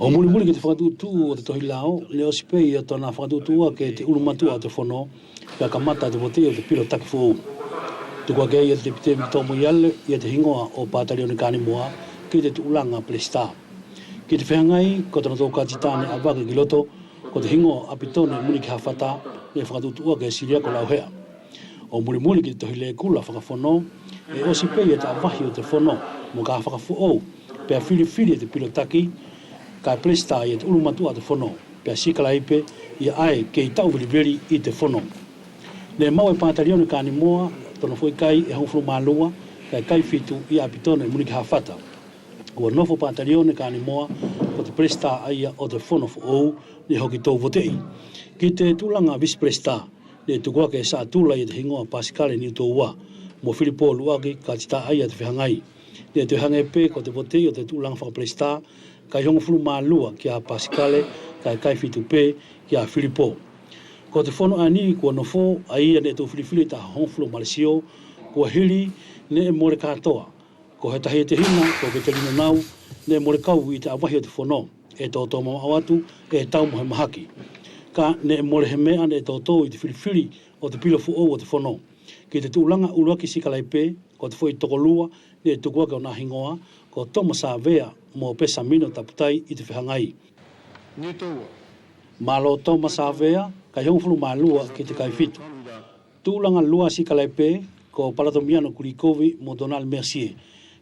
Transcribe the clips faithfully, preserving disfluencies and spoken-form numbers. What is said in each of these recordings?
ʻO mulimuli ki te fakatuʻutuʻu ʻo te tohi lao, neʻe ʻosi pe ia tona fakatuʻutuʻu ake te ʻulumatuʻa ʻo te fono, pea kamata te voteʻi ʻo te pilo taki foʻou. Tuku ake ia te tepite Victor Moiale ia te higoa ʻo Patalione Kanimoa ki te tuʻulaga pelesita. Ki te fehagai, ko tona tou katita neʻe ʻavake ki loto, ko te higoa ʻo Apitone Munikihafata neʻe fakatuʻutuʻu ake e Siliako Lauhea. ʻO mulimuli ki te tohi lekula fakafono, ʻe ʻosi pe ia te ʻavahi ʻo te fono mo ka fakafoʻou, pea filifili e te pilo taki kae pelesita ia te ʻulumatuʻa ʻo te fono, pea sikalaipe ia ʻae kei taʻu veliveli ʻi te fono. Neʻe maʻu e Patalione Kanimoa tona foʻi kai ʻe hogofulu ma lua kae kai fitu ia Apitone Munikihafata. Kua nofo Patalione Kanimoa ko te pelesita ʻaia ʻo te fono foʻou neʻe hoki tou voteʻi. Ki te tuʻulaga visipelesita, neʻe tuku ake e Saʻatula ia te higoa ʻo Pasikale Niutoua mo Filipo Luaki, katita ʻaia ʻo te fehagai. Neʻe toe hage pe ko te voteʻi ʻo te tuʻulaga fakapelesita, kai hogofulu ma lua kia Pasikale, kae kai fitu pe kia Filipo. Ko te fono ʻaeni kua nofo, ʻaia neʻe tou filifili ʻi te ʻaho hogofulu ʻo Malesio, kua hili neʻe mole katoa. Ko he tahi ʻe tehina, ko Ketelino Nau, neʻe mole kau ʻi te ʻavahi ʻo te fono, ʻe toto mamaʻo atu, ʻe tau mo he mahaki. Kae neʻe mole he meʻa neʻe toto ʻi te filifili ʻo te pilo foʻou ʻo te fono. Ki te tuʻulaga ʻuluaki sikalaipe, ko te foʻi tokolua neʻe tuku ake ʻona higoa ko Toma Savea mo Pesamino Taputai ʻi te fehagai. Malo Toma Savea, kai hogofulu ma lua ki te kai fitu. Tuʻulaga lua sikalaipe, ko Palatomiano Kulikovi mo Donald Mercier.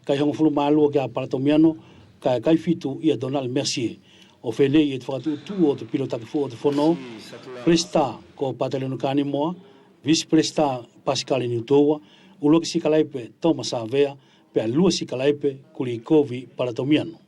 Kai hogofulu ma lua kia Palatomiano, kae kai fitu ia Donald Mercier. ʻO fenei ia te fakatuʻutuʻu ʻo te pilo taki foʻou ʻo te fono, pelesita ko Patalione Kanimoa, visipelesita Pasikale Niutoua, ʻuluaki sikalaipe Toma Savea, pea lua sikalaipe Kulikovi Palatomiano.